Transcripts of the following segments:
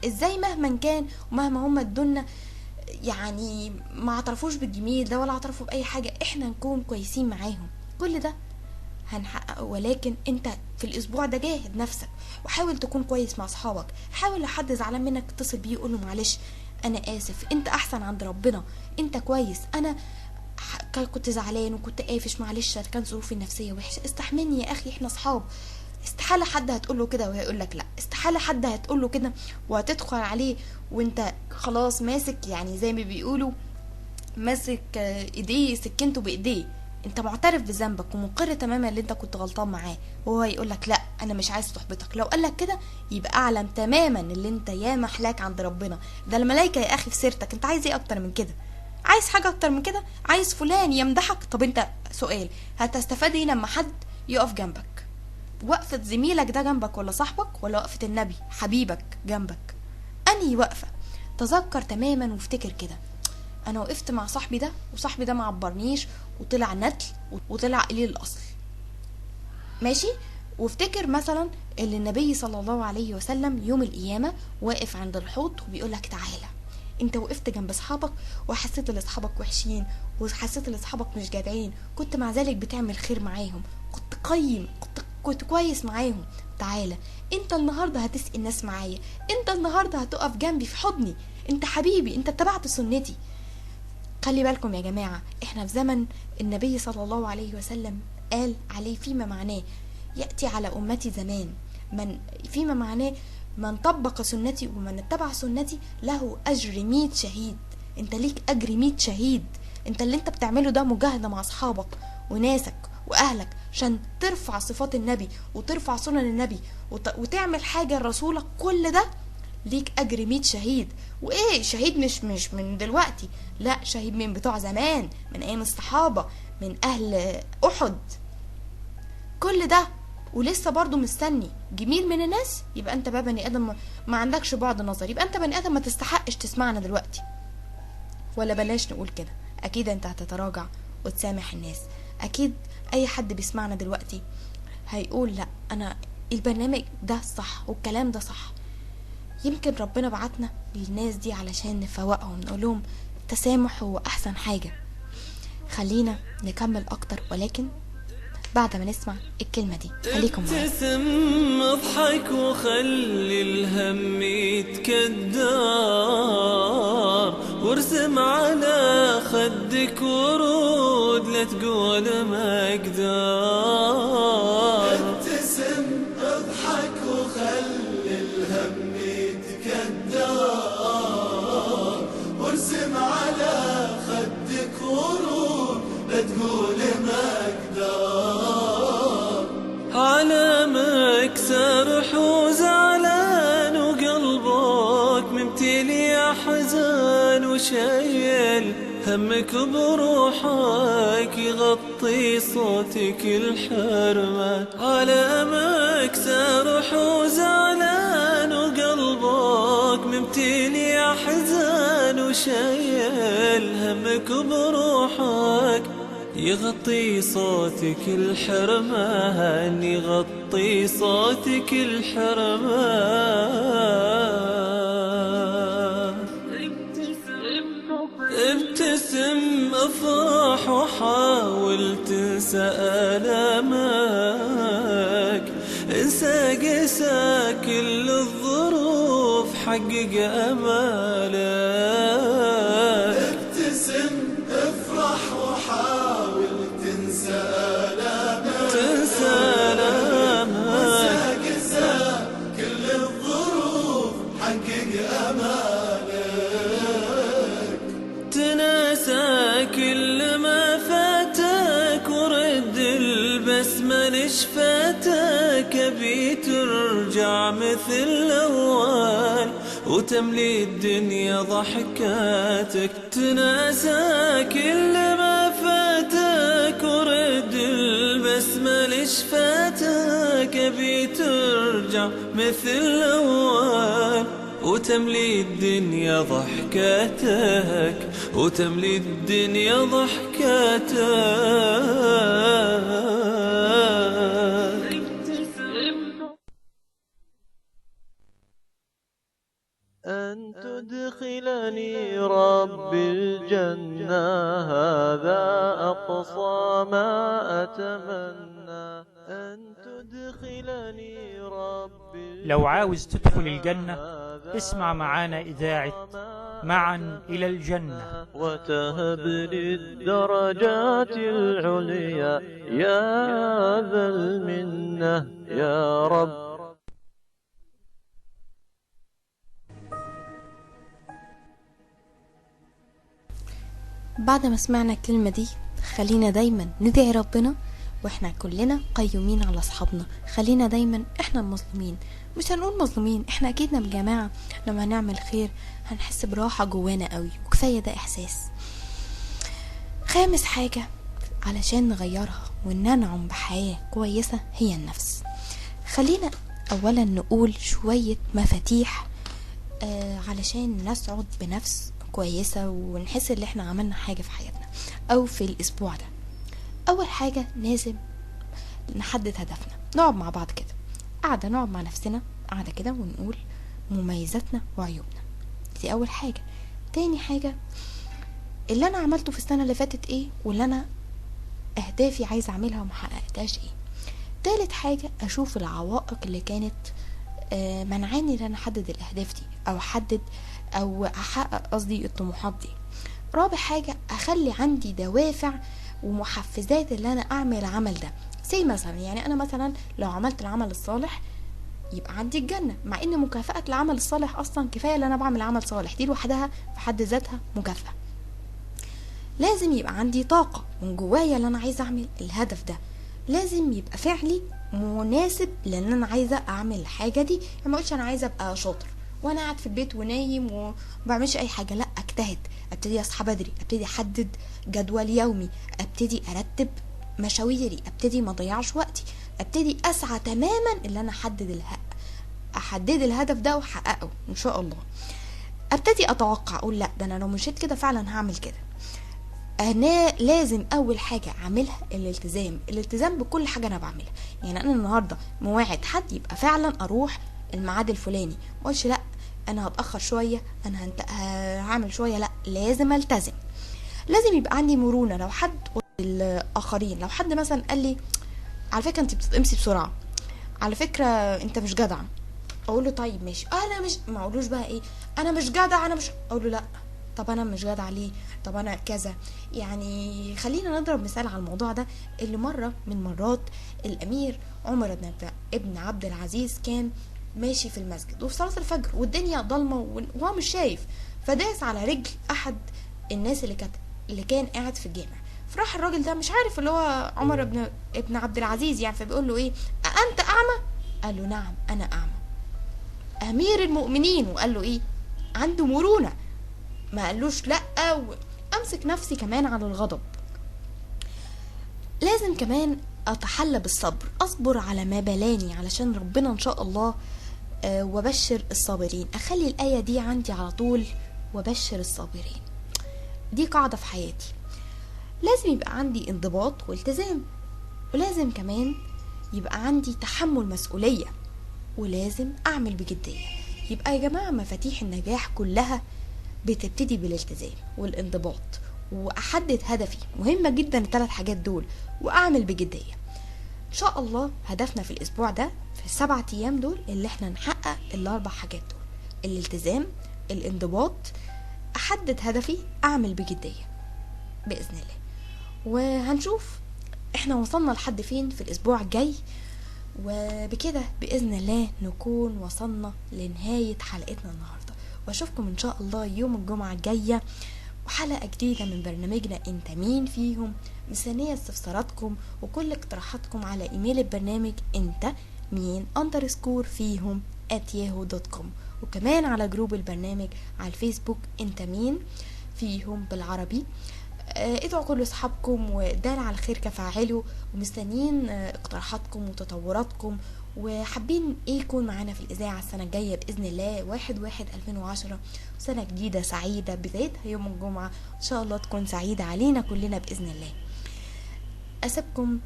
ازاي مهما كان ومهما هم ادونا يعني ما اعترفوش بالجميل ده ولا اعترفوا باي حاجة، احنا نكون كويسين معاهم. كل ده هنحققه، ولكن انت في الاسبوع ده جاهد نفسك وحاول تكون كويس مع اصحابك. حاول لو حد زعلان منك اتصل بيه وقول له معلش انا اسف، انت احسن عند ربنا، انت كويس، انا كنت زعلان وكنت قافش، معلش كان ظروفي النفسية وحشة، استحملني يا اخي، احنا اصحاب. استحالة حد هتقول له كده وهيقول لك لا، استحالة حد هتقول له كده وهتدخل عليه وانت خلاص ماسك، يعني زي ما بيقولوا ماسك ايديه، سكنته بايديه، انت معترف بذنبك ومقر تماما اللي انت كنت غلطان معاه، وهو يقول لك لا انا مش عايز صحبتك. لو قال لك كده يبقى اعلم تماما اللي انت يا محلاك عند ربنا، ده الملائكة يا اخي في سيرتك، انت عايز ايه اكتر من كده؟ عايز حاجة اكتر من كده؟ عايز فلان يمدحك؟ طب انت سؤال، هتستفاد ايه لما حد يقف جنبك؟ وقفه زميلك ده جنبك ولا صاحبك ولا وقفه النبي حبيبك جنبك؟ انهي وقفه؟ تذكر تماما وافتكر كده، انا وقفت مع صاحبي ده وصاحبي ده ما عبرنيش وطلع نتل وطلع قليل الاصل، ماشي. وافتكر مثلا اللي النبي صلى الله عليه وسلم يوم القيامة واقف عند الحوض وبيقول لك تعالى، انت وقفت جنب اصحابك وحسيت ان اصحابك وحشين وحسيت ان اصحابك مش جدعين، كنت مع ذلك بتعمل خير معاهم، كنت قيم، كنت كويس معاهم، تعالى انت النهارده هتسقي الناس معايا، انت النهارده هتقف جنبي في حضني، انت حبيبي، انت اتبعت سنتي. خلي بالكم يا جماعة، احنا في زمن النبي صلى الله عليه وسلم قال عليه فيما معناه يأتي على أمتي زمان من فيما معناه من طبق سنتي ومن اتبع سنتي له أجر 100 شهيد. انت ليك أجر 100 شهيد. انت اللي انت بتعمله ده مجاهدة مع أصحابك وناسك وأهلك عشان ترفع صفات النبي وترفع سنن النبي وتعمل حاجة لرسولك، كل ده ليك أجر 100 شهيد. وإيه شهيد؟ مش من دلوقتي، لا، شهيد من بتوع زمان، من أيام الصحابة، من أهل أحد. كل ده ولسه برضو مستني جميل من الناس؟ يبقى أنت بقى بني آدم ما عندكش بعد نظر، يبقى أنت بني آدم ما تستحقش تسمعنا دلوقتي. ولا بلاش نقول كده، أكيد أنت هتتراجع وتسامح الناس. أكيد أي حد بيسمعنا دلوقتي هيقول لا، أنا البرنامج ده صح والكلام ده صح. يمكن ربنا بعتنا للناس دي علشان نفوقهم، نقول لهم التسامح هو أحسن حاجة. خلينا نكمل أكتر، ولكن بعد ما نسمع الكلمة دي. خليكم معايا. ابتسم، اضحك، وخلي الهم يتكدر، وارسم على خدك ورود لا تقول ما اقدر. ابتسم، اضحك، وخلي الهم يتكدر، وارسم على خدك ورود لا تقول ما اقدر. على مكسر وزعلان وقلبك ممتلي احزان وشايل همك بروحك يغطي صوتك الحرمان. على مكسر وزعلان وقلبك ممتلي احزان وشايل همك بروحك يغطي صوتك الحرمان، يغطي صوتك الحرمان. ابتسم، افرح، وحاول تنسى آلامك، انسى قسى كل الظروف، حقق امالك. ابتسم، افرح، وحاول تنسى آلامك، تنسى آلامك، انسى قسى كل الظروف، حقق امالك. تناسى كل ما فاتك ورد البسمة لشفاتك، أبي ترجع مثل الأول وتملي الدنيا ضحكاتك. تناسى كل ما فاتك ورد البسمة لشفاتك، أبي ترجع مثل الأول وتملي الدنيا ضحكاتك، وتملي الدنيا ضحكاتك. أن تدخلني رب الجنة، هذا أقصى ما أتمنى. أن تدخلني رب. لو عاوز تدخل الجنة اسمع معانا إذاعة معا إلى الجنة. وتهب لي الدرجات العليا يا ذا المنة يا رب. بعد ما سمعنا الكلمة دي خلينا دايما ندعي ربنا، واحنا كلنا قيومين على اصحابنا. خلينا دايما احنا المظلومين، مش هنقول مظلومين، احنا اكيد يا جماعة لما هنعمل خير هنحس براحة جوانا قوي، وكفاية ده احساس. خامس حاجة علشان نغيرها وننعم بحياة كويسة هي النفس. خلينا اولا نقول شوية مفاتيح علشان نسعد بنفس كويسة ونحس ان احنا عملنا حاجة في حياتنا او في الاسبوع ده. اول حاجة لازم نحدد هدفنا. نقعد مع بعض كده قاعدة، نقعد مع نفسنا قاعدة كده ونقول مميزاتنا وعيوبنا، دي اول حاجة. تاني حاجة اللي انا عملته في السنة اللي فاتت ايه، واللي انا اهدافي عايزة اعملها ومحققتهاش ايه. تالت حاجة اشوف العوائق اللي كانت منعاني ان انا احدد الاهداف دي او احدد او احقق قصدي الطموحات دي. رابع حاجة اخلي عندي دوافع ومحفزات اللي انا اعمل العمل ده. زي مثلا يعني انا مثلا لو عملت العمل الصالح يبقى عندي الجنة، مع ان مكافأة العمل الصالح اصلا كفاية اللي انا بعمل عمل صالح دي لوحدها في حد ذاتها مكافأة. لازم يبقى عندي طاقة من جوايا اللي انا عايزة اعمل الهدف ده، لازم يبقى فعلي مناسب لان انا عايزة اعمل الحاجة دي. يعني ما اقولش انا عايزة ابقى شاطر وانا قاعد في البيت ونايم وما بعملش اي حاجة، لا اجتهد، ابتدي اصحى بدري، ابتدي احدد جدول يومي، ابتدي ارتب مشاويري، ابتدي ما اضيعش وقتي، ابتدي اسعى تماما اللي انا احدد الهدف ده واحققه ان شاء الله. ابتدي اتوقع، اقول لا ده انا لو مشيت كده فعلا هعمل كده. انا لازم اول حاجة اعملها الالتزام، الالتزام بكل حاجة انا بعملها. يعني انا النهارده مواعد حد يبقى فعلا اروح الميعاد الفلاني، ما اقولش لا انا هتاخر شوية، انا هعمل شوية، لا لازم التزم. لازم يبقى عندي مرونة لو حد الاخرين، لو حد مثلا قال لي على فكرة انت بتتقمصي بسرعة، على فكرة انت مش جدع، اقول له طيب ماشي، انا مش ما اقولوش بقى ايه انا مش جدع، انا مش اقول له لا طب انا مش جدع ليه، طب انا كذا. يعني خلينا نضرب مثال على الموضوع ده. اللي مرة من مرات الامير عمر ابن عبد العزيز كان ماشي في المسجد وفي صلاة الفجر والدنيا ضلمة وهو مش شايف، فداس على رجل احد الناس اللي كان قاعد في الجامع. فراح الراجل ده مش عارف اللي هو عمر ابن عبد العزيز يعني، فبيقول له ايه انت اعمى؟ قال له نعم انا اعمى. امير المؤمنين، وقال له ايه عنده مرونة، ما قالوش لا. امسك نفسي كمان على الغضب. لازم كمان اتحلى بالصبر، اصبر على ما بلاني علشان ربنا ان شاء الله وبشر الصابرين. اخلي الايه دي عندي على طول، وبشر الصابرين، دي قاعدة في حياتي. لازم يبقى عندي انضباط والتزام، ولازم كمان يبقى عندي تحمل مسؤولية، ولازم اعمل بجدية. يبقى يا جماعة مفاتيح النجاح كلها بتبتدي بالالتزام والانضباط، واحدد هدفي، مهمة جدا الثلاث حاجات دول، واعمل بجدية. ان شاء الله هدفنا في الاسبوع ده في ال7 ايام دول اللي احنا نحقق ال4 حاجات دول: الالتزام، الانضباط، احدد هدفي، اعمل بجدية باذن الله. وهنشوف احنا وصلنا لحد فين في الاسبوع الجاي. وبكده باذن الله نكون وصلنا لنهاية حلقتنا النهاردة، واشوفكم ان شاء الله يوم الجمعة الجاية وحلقة جديدة من برنامجنا انت مين فيهم. مستنية استفساراتكم وكل اقتراحاتكم على ايميل البرنامج انت مين _ فيهم @yahoo.com، وكمان على جروب البرنامج على الفيسبوك انت مين فيهم بالعربي. ادعوا كل اصحابكم ودال على الخير كفاعله، ومستنيين اقتراحاتكم وتطوراتكم، وحابين ايه يكون معانا في الاذاعة السنة الجاية باذن الله 1/1/2010. سنة جديدة سعيدة بدايتها يوم الجمعة، ان شاء الله تكون سعيدة علينا كلنا باذن الله. اسيبكم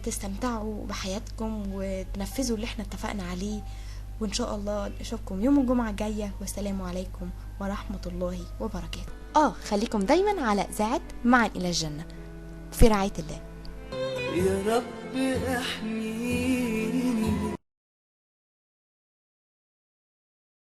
تستمتعوا بحياتكم وتنفذوا اللي احنا اتفقنا عليه، وإن شاء الله نشوفكم يوم الجمعة الجاية، والسلام عليكم ورحمة الله وبركاته. خليكم دايما على إذاعة معا إلى الجنة، في رعاية الله. يا رب احمينا.